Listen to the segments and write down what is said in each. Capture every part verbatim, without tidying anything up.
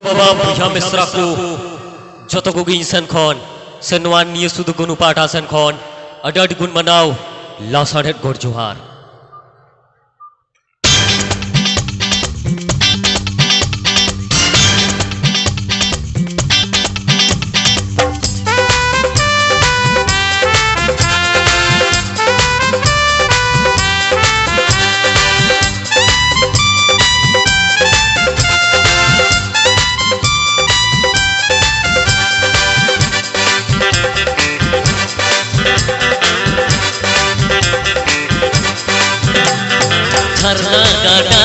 ᱵᱟᱵᱟ ᱵᱚᱭᱦᱟ ᱢᱤᱥᱨᱟ ᱠᱚ, ᱡᱚᱛᱚ ᱠᱚᱜᱮ ᱤᱧ ᱥᱮᱱ ᱠᱷᱚᱱ ᱥᱮ ᱱᱚᱣᱟ ᱱᱤᱭᱟᱹ ᱥᱩᱫᱷᱩ ᱜᱩᱱᱩ ᱯᱟᱦᱴᱟ ᱥᱮᱱ ᱠᱷᱚᱱ ᱟᱹᱰᱤ ᱟᱹᱰᱤ ᱜᱩᱱ ᱢᱟᱱᱟᱣ ᱞᱟᱥᱟᱲᱦᱮᱫ ᱜᱚᱰ ᱡᱚᱦᱟᱨ᱾ ᱡᱷᱟᱨᱱᱟ ᱜᱟᱰᱟ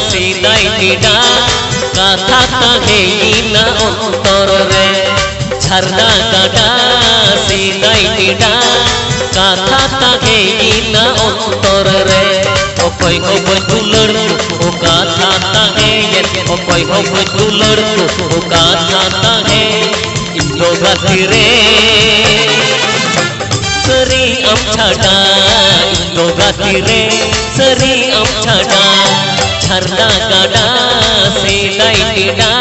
ᱥᱮᱫᱟᱭ ᱴᱮᱰᱟ, ᱠᱟᱛᱷᱟ ᱛᱟᱦᱮᱸᱭᱮᱱᱟ ᱚᱱᱛᱚᱨ ᱨᱮ᱾ ᱡᱷᱟᱨᱱᱟ ᱜᱟᱰᱟ ᱥᱮᱫᱟᱭ ᱴᱮᱰᱟ, ᱠᱟᱛᱷᱟ ᱛᱟᱦᱮᱸᱭᱮᱱᱟ ᱚᱱᱛᱚᱨ ᱨᱮ᱾ ᱚᱠᱚᱭ ᱦᱚᱸ ᱵᱟᱹᱧ ᱫᱩᱞᱟᱹᱲ ᱠᱚ, ᱠᱟᱛᱷᱟ ᱛᱟᱦᱮᱸᱭᱮᱱ᱾ ᱚᱠᱚᱭ ᱦᱚᱸ ᱵᱟᱹᱧ ᱫᱩᱞᱟᱹᱲ ᱠᱚ, ᱠᱟᱛᱷᱟ ᱛᱟᱦᱮᱸ᱾ ᱤᱧ ᱫᱚ ᱜᱟᱛᱮ ᱨᱮ ᱥᱟᱹᱨᱤ ᱟᱢ ᱪᱷᱟᱰᱟ, ᱤᱧ ᱫᱚ ᱜᱟᱛᱮ ᱨᱮ ᱥᱟᱹᱨᱤ ᱟᱢ ᱪᱷᱟᱰᱟ᱾ ᱡᱷᱟᱨᱱᱟ ᱜᱟᱰᱟ ᱥᱮᱫᱟᱭ ᱴᱮᱰᱟ,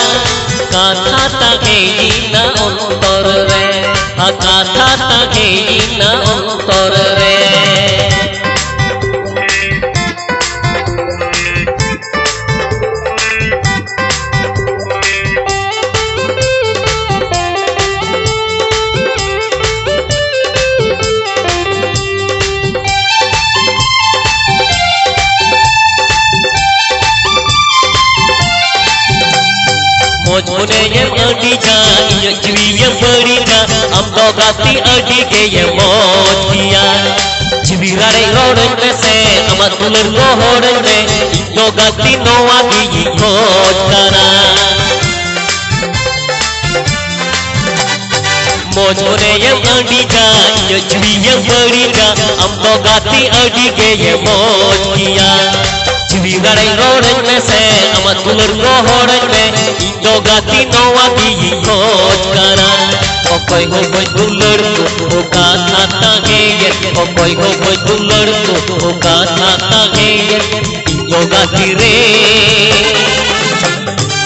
ᱠᱟᱛᱷᱟ ᱛᱟᱦᱮᱸᱭᱮᱱᱟ ᱚᱱᱛᱚᱨ ᱨᱮ᱾ ᱟ, ᱠᱟᱛᱷᱟ ᱛᱟᱦᱮᱸᱭᱮᱱᱟ ᱚᱱᱛᱚᱨ ᱨᱮ᱾ ᱢᱚᱡᱽ ᱢᱚᱱᱮᱭᱮᱢ ᱟᱹᱰᱤᱡᱟ, ᱤᱧᱟᱹᱜ ᱡᱤᱣᱤᱭᱮᱢ ᱵᱟᱹᱲᱤᱡᱟ, ᱟᱢ ᱫᱚ ᱜᱟᱛᱮ ᱟᱹᱰᱤ ᱜᱮᱭᱮᱢ ᱢᱚᱡᱽ ᱜᱮᱭᱟ᱾ ᱡᱤᱣᱤ ᱨᱟᱲᱮᱡ ᱨᱚᱲᱟᱹᱧ ᱢᱮᱥᱮ, ᱟᱢᱟᱜ ᱫᱩᱞᱟᱹᱲ ᱜᱚᱦᱚᱲᱟᱹᱧ ᱢᱮ, ᱤᱧ ᱫᱚ ᱜᱟᱛᱮ ᱱᱚᱣᱟ ᱜᱮᱧ ᱠᱷᱚᱡᱽ ᱠᱟᱱᱟ᱾ ᱢᱚᱡᱽ ᱢᱚᱱᱮᱭᱮᱢ ᱟᱹᱰᱤᱡᱟ, ᱤᱧᱟᱹᱜ ᱡᱤᱣᱤᱭᱮᱢ ᱵᱟᱹᱲᱤᱡᱟ, ᱟᱢ ᱫᱚ ᱜᱟᱛᱮ ᱟᱹᱰᱤ ᱜᱮᱭᱮᱢ ᱢᱚᱡᱽ ᱜᱮᱭᱟ᱾ ᱡᱤᱣᱤ ᱨᱟᱲᱮᱡ ᱨᱚᱲᱟᱹᱧ ᱢᱮᱥᱮ, ᱟᱢᱟᱜ ᱫᱩᱞᱟᱹᱲ ᱜᱚᱦᱚᱲᱟᱹᱧ ᱢᱮ, ᱤᱧ ᱫᱚ ᱜᱟᱛᱮ ᱱᱚᱣᱟ ᱜᱮᱧ ᱠᱷᱚᱡᱽ ᱠᱟᱱᱟ᱾ ᱚᱠᱚᱭ ᱦᱚᱸ ᱵᱟᱹᱧ ᱫᱩᱞᱟᱹᱲ ᱠᱚ, ᱠᱟᱛᱷᱟ ᱛᱟᱦᱮᱸᱭᱮᱱ᱾ ᱚᱠᱚᱭ ᱦᱚᱸ ᱵᱟᱹᱧ ᱫᱩᱞᱟᱹᱲ ᱠᱚ, ᱠᱟᱛᱷᱟ ᱛᱟᱦᱮᱸᱭᱮᱱ᱾ ᱤᱧ ᱫᱚ ᱜᱟᱛᱮ ᱨᱮ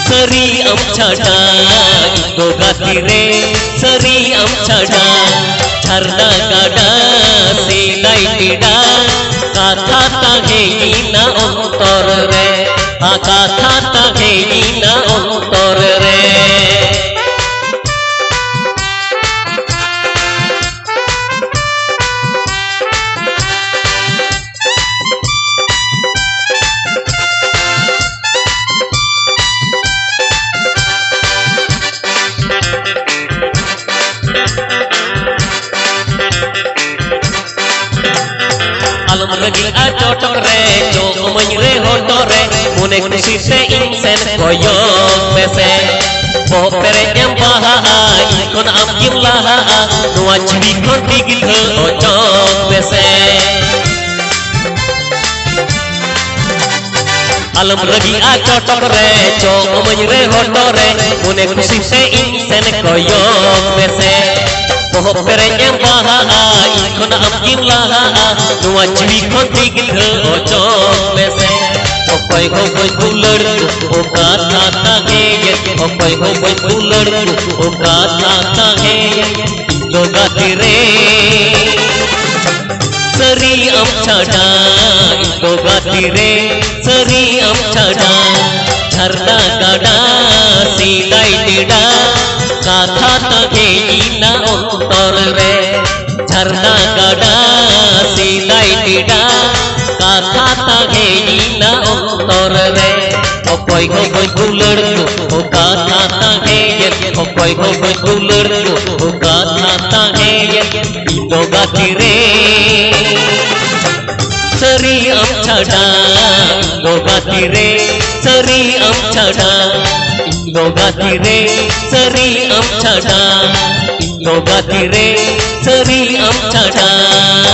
ᱥᱟᱹᱨᱤ ᱟᱢ ᱪᱷᱟᱰᱟ ᱤᱧ ᱫᱚ ᱜᱟᱛᱮ ᱨᱮ, ᱥᱟᱹᱨᱤ ᱟᱢ ᱪᱷᱟᱰᱟ᱾ ᱡᱷᱟᱨᱱᱟ ᱜᱟᱰᱟ ᱥᱮ ᱞᱟᱭ ᱴᱮᱰᱟ, ᱠᱟᱛᱷᱟ ᱛᱟᱦᱮᱸᱭᱮᱱᱟ ᱚᱱᱛᱚᱨ ᱨᱮ, ᱟ, ᱠᱟᱛᱷᱟ ᱛᱟᱦᱮᱸᱭᱮᱱᱟ ᱚᱱᱛᱚᱨ ᱨᱮ᱾ ᱟᱞᱚᱢ ᱨᱟᱹᱜᱤᱜᱼᱟ ᱪᱚᱴᱚᱠ ᱨᱮ, ᱪᱚᱜ ᱟᱹᱢᱟᱹᱧ ᱨᱮ ᱦᱚᱴᱚᱜ ᱨᱮ, ᱢᱚᱱᱮ ᱠᱩᱥᱤ ᱛᱮ ᱤᱧ ᱥᱮᱱ ᱠᱚᱭᱚᱜ ᱢᱮᱥᱮ᱾ ᱵᱚᱦᱚᱜ ᱯᱮᱨᱮᱡ ᱮᱢ ᱵᱟᱦᱟᱜᱼᱟ, ᱤᱧ ᱠᱷᱚᱱ ᱟᱢ ᱜᱮᱢ ᱞᱟᱦᱟᱜᱼᱟ, ᱱᱚᱣᱟ ᱡᱤᱣᱤ ᱠᱷᱚᱱ ᱵᱤᱜᱽᱫᱷᱟᱹ ᱚᱪᱚᱜ ᱢᱮᱥᱮ᱾ ᱟᱞᱚᱢ ᱨᱟᱹᱜᱤᱜᱼᱟ ᱪᱚᱴᱚᱠ ᱨᱮ, ᱪᱚᱜ ᱟᱹᱢᱟᱹᱧ ᱨᱮ ᱦᱚᱴᱚᱜ ᱨᱮ, ᱢᱚᱱᱮ ᱠᱩᱥᱤ ᱛᱮ ᱤᱧ ᱥᱮᱱ ᱠᱚᱭᱚᱜ ᱢᱮᱥᱮ᱾ ᱵᱚᱦᱚᱜ ᱯᱮᱨᱮᱡ ᱮᱢ ᱵᱟᱦᱟᱜᱼᱟ, ᱤᱧ ᱠᱷᱚᱱ ᱟᱢ ᱜᱮᱢ ᱞᱟᱦᱟᱜᱼᱟ, ᱱᱚᱣᱟ ᱡᱤᱣᱤ ᱠᱷᱚᱱ ᱵᱤᱜᱽᱫᱷᱟᱹ ᱚᱪᱚᱜ ᱢᱮᱥᱮ᱾ ᱚᱠᱚᱭ ᱦᱚᱸ ᱵᱟᱹᱧ ᱫᱩᱞᱟᱹᱲ ᱠᱚ, ᱚᱠᱟ ᱛᱷᱟ ᱛᱟᱦᱮᱸᱭᱮᱱ, ᱚᱠᱚᱭ ᱦᱚᱸ ᱵᱟᱹᱧ ᱫᱩᱞᱟᱹᱲ ᱠᱚ, ᱚᱠᱟ ᱛᱷᱟ ᱛᱟᱦᱮᱸᱭᱮᱱ, ᱤᱧ ᱫᱚ ᱜᱟᱛᱮ ᱨᱮ᱾ ᱥᱟᱹᱨᱤ ᱟᱢ ᱪᱷᱟᱰᱟ, ᱤᱧ ᱫᱚ ᱜᱟᱛᱮ ᱨᱮ, ᱥᱟᱹᱨᱤ ᱟᱢ ᱪᱷᱟᱰᱟ᱾ ᱡᱷᱟᱨᱱᱟ ᱜᱟᱰᱟ ᱥᱮ ᱞᱟᱭ ᱴᱮᱰᱟ, ᱠᱟᱛᱷᱟ ᱛᱟᱦᱮᱸᱭᱮᱱᱟ ᱚᱱᱛᱚᱨ ᱨᱮ᱾ ᱡᱷᱟᱨᱱᱟ ᱜᱟᱰᱟ ᱥᱮ ᱞᱟᱭ ᱴᱮᱰᱟ, ᱠᱟᱛᱷᱟ ᱛᱟᱦᱮᱸᱭᱮᱱᱟ ᱚᱱᱛᱚᱨ ᱨᱮ᱾ ᱚᱠᱚᱭ ᱦᱚᱸ ᱵᱟᱹᱧ ᱫᱩᱞᱟᱹᱲ ᱠᱚ, ᱚᱠᱟ ᱛᱷᱟ ᱛᱟᱦᱮᱸᱭᱮᱱ, ᱚᱠᱚᱭ ᱦᱚᱸ ᱵᱟᱹᱧ ᱫᱩᱞᱟᱹᱲ ᱠᱚ, ᱚᱠᱟ ᱛᱷᱟ ᱛᱟᱦᱮᱸᱭᱮᱱ, ᱤᱧ ᱫᱚ ᱜᱟᱛᱮ ᱨᱮ᱾ ᱥᱟᱹᱨᱤ ᱟᱢ ᱪᱷᱟᱰᱟ, ᱤᱧ ᱫᱚ ᱜᱟᱛᱮ ᱨᱮ, ᱥᱟᱹᱨᱤ ᱟᱢ ᱪᱷᱟᱰᱟ, ᱤᱧ ᱫᱚ ᱜᱟᱛᱮ ᱨᱮ, ᱥᱟᱹᱨᱤ ᱟᱢ ᱪᱷᱟᱰᱟ, ᱤᱧ ᱫᱚ ᱜᱟᱛᱮ ᱨᱮ, ᱥᱟᱹᱨᱤ ᱟᱢ ᱪᱷᱟᱰᱟ᱾